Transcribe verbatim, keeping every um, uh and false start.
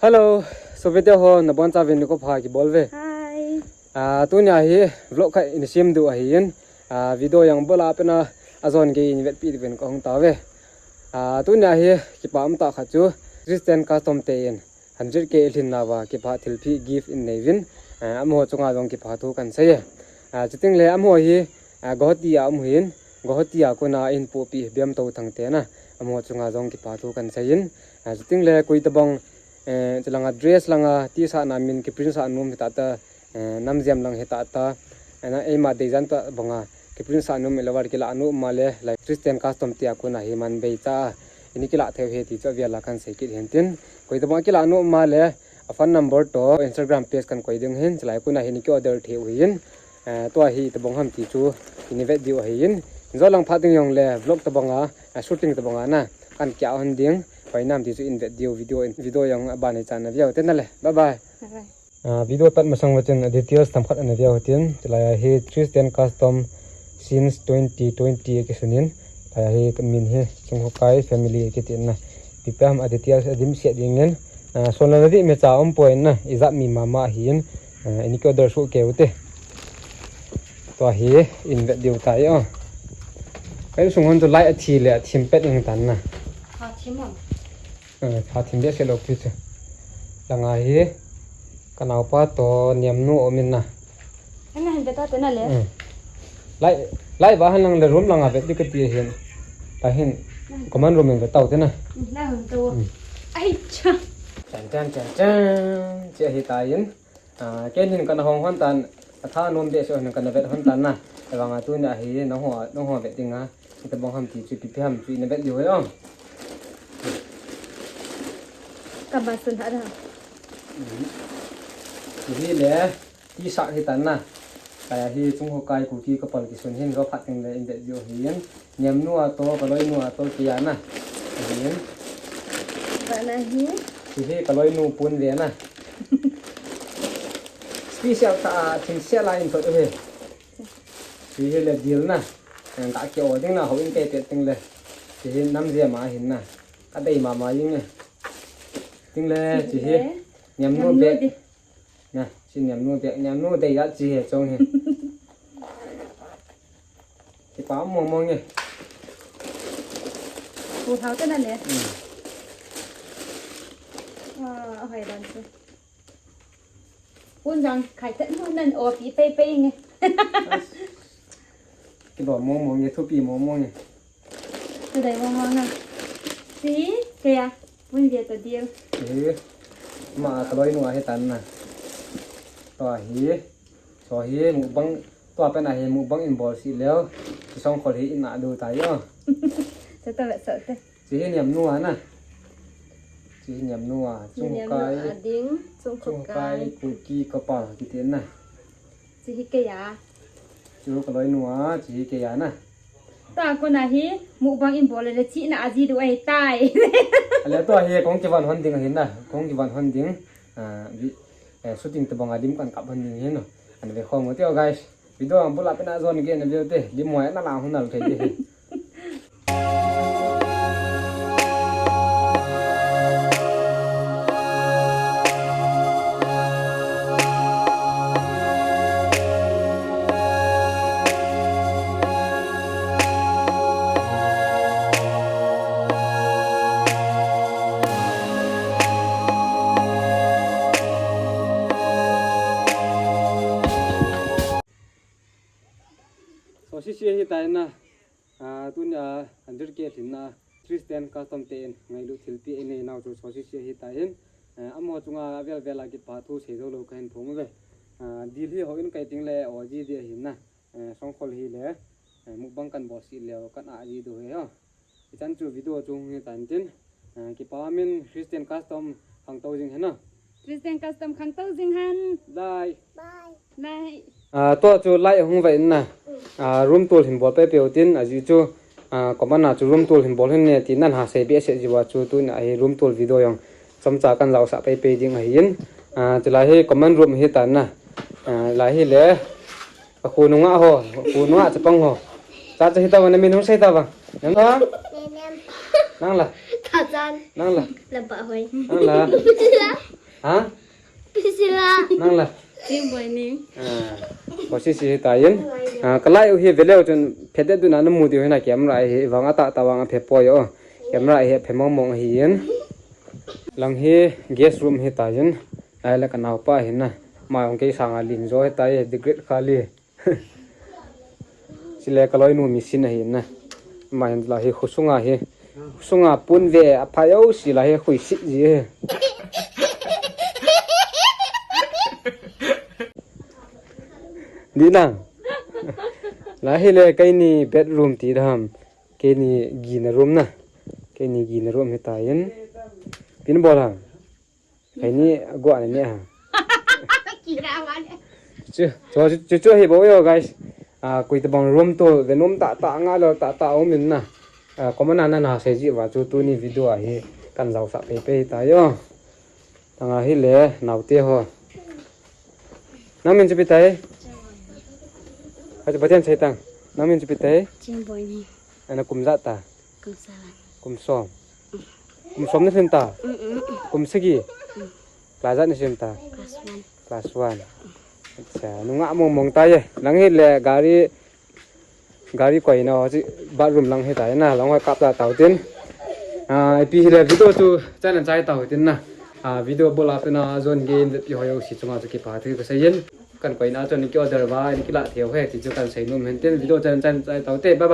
Hello, sopite ho, nabonchauvin nikho pha kibol uve. Hi. Ah, tunia hi vlog khat in sem diu ahin, ah, video jong bol a pat a ajon gei in vetpi diuvin kahung tauve. Ah, tunia hi kipa umtah khat chu Christian Custom te in hundred K alhin nauva kipah thilpeh gift in neiyuvin, ah, amaho chunga jong kipathu kahin seiye. Ah, chuting le amaho hi, ah, Guwahati a um ahin, Guwahati a kona eihin pohpeh Bemto Thangte na, amaho chunga jong kipathu kahin seiyin. Ah, chuting le koi tabang, eh, chulanga dress langa T-shirt na min kiprint sah nom hita ta, eh, namjem lang hita ta, eh, na eima deijat tah banga kiprint sah nom, eiho vang kilah nom um le, lai Christian Custom tia kona hi man beicha a in kilah theiyu ahi ti chu avel a kahin sei kit in tin. Koi tabang kilah nom um le, a phone number toh Instagram page kahin koi ding ahin, chulai kona hi in ki order theiyu ahin, eh, tua hi tabang ham ti chu in vet diu ahin. Jou lang phat ding jongle vlog tabanga, eh, shooting tabanga na kahin kia hon ding. Hoi nam ti chu in vet diu video in, video jong aban ichan na veu te na le. Bye bye. Bye bye. Ah, video start masang uva chun, ah, details themkhat ana veu hitin, chulai a hi Christian Custom since twenty twenty kisun in, chulai a hi kamin hi Chungkhokai family kiti na. Ipi ham a details a dimset ding in, ah, son la na di me cha um poi na, ijat mi mama ahin, ah, in ki order soh keu te. Tua hi in vet diu tai o. Ka insung hon chu light athi le athim pet in tan na. Ha, thim am? Eh, tha thim behseh lou pi chu. Langa hi, ka naopa toh Niamnu um in na. Ana hin beta te na le. Eh. Lai, lai va han lang le room langa vet ding kati ahin. Tahin, common room in vet tau te na. Na hun to. Hmm. Ai cha. Chan, chan, chan, chan. Che hi ta in. Ah, ken hin kana hong hon tan, atha nom behseh hin kana vet hon tan na. Ahivanga tunia hi, nangho, nangho vet dinga, itabang ham ti chu, ipi ipi ham chu ina vet diu ahi o. Kaba sun ha da. Mhm. Hiche hi le, T-shirt hi tan na. Kei hi Chungkhokai Kuki couple kisun hin, jou phat teng le in vet diu ahin. Niamnu a toh, ka loinu a toh, kei a na. Ahin. Bana hi. Hiche hi ka loinu pun ve na. Special tah a, thil sel a in thot u ahi. Hiche hi le dil na. Ka ke o ding na, houin kei pet teng le. Hiche hi namjem a hin na. Ka dei mama jing e. Teng le, hiche hi. Niamnu bag. Na, hiche Niamnu bag, Niamnu dei a hiche hi chong hi. Kipa mong mong e. Pu thao te na le. Hmm. Ah, ahoi dan chu. Pun jang khai tet mo nan o pi pei pei nge. Kipa mong mong e, thupi mong mong e. Ka dei mong mong na. Hiche, kei a, pun ve ta dil. Eh, ama ka loinu ahi tan na. Tua hi. Hiche hi mukbang, tua pen a hi mukbang in bol sih leu, hiche songkhol hi in a du tai o. Chata vet sah te. Hiche hi Niamnu a na. Hiche hi Niamnu a, Niamnu Chungkhokai, a ding, Chungkhokai. Chungkhokai Kuki couple kiti na. Hiche hi kei a. Hiche ka loinu a, hiche hi kei a na. Tua kona hi, mukbang in bol le chihna a ji diu ahi tai. Ale tua hi kong kivan hon ding ahin na, kong kivan hon ding. Ah, vi-, eh, shooting tabang a lim kan kap hon ding ahin no. Ana ve khom u te o guys. Video a bul a pen a jon gei na ve u te. Lim mo na la hon nal thei te. So, hiche hi tai na. Ah, tunia hundred K lhinna Christian Custom te in ngailut thilpeh in nei nau chu so hiche hi tai in. Ah, amaho chunga avel vel a kipa thu sei jou lou kahin phong uve. Ah, dil hi houin kai teng le o ji ding ahin na. Eh, songkhol hi le, eh, mukbang kan bol sih leu kan a ji diu ahi o. Hichan chu video chu hung hi tan tin, eh, kipa min Christian Custom khangtou jing hen o. Christian Custom khangtou jing hen. Bye. Bye. Bye. Ah, tua chu lai hung ve in na. Ah, room tour hin bol peh peh u tin, ajeh chu, ah, comment a chu room tour hin bol hen ne ti nan ha sei behseh jiu a chu tunia hi room tour video jong chomcha kan jaosah peh peh ding ahin. Ah, chulai hi common room hi tan na. Ah, lai hi le, A khu nunga ho, khu nunga chapang ho. Cha cha hita vang, na min hung sei ta vang. Nang la? Nenem. Nang la? Tachan. Nang la? Laba hoi. Nang la? Ha? Priscilla. Nang la. Chingboi ni. Ah, ko si si ta yin. Ah, kalai u hi veleu chun phedet duna namu diu hina camera hi vang ata ta vang aphe poi o. Camera hi aphe mong mong hi yin. Lang hi guest room hi ta yin. Ai la ka naupa hi na. Ma ong kei sanga ling jo hi ta ye, the great Kali. Chule ka loinu machine ahi na. Ma hin la hi khusunga hi. Khusunga pun ve a phai o si la hi khui sit ji hi. Di na. La hi le keini bedroom ti dam. Keini gina room na. Keini gina room hi ta yin. Pin bol ham. Keini gua ni ha. Kira mane. Chu, chu, chu, chu hi bo yo, guys. Ah, koi tabang room tu, ve nom ta ta nga lo ta ta um in na. Ah, comment na na sei ji va chu tuni video a hi kan jao sa pe pe ta yo. Tanga hi le, naute ho. Nang min chu pi tai? Achu Pathen sei tang. Nang min chu pi tai? Chingboi ni. Ana kum ja ta? Kum som. Kum som. Kum som na sim ta? Mm, mm, mm. Kum sagi? Mm. Class ja na sim ta? Class one. Class one. Acha, nunga mong mong ta ye. Lang hi le gari, gari koi na ho chi bathroom lang hi ta ye na, lang ho kap ta tau tin. Ah, ipi hi le video chu channel chai tau tin na. Ah, video bol a tu na jon ge in pi ho yo si chunga chu kipa thu ka sei yin. Kan koi na chun ki order va, ki la thei ho he, ti chu kan sei nom hen tin video channel chai tau te. Bye bye.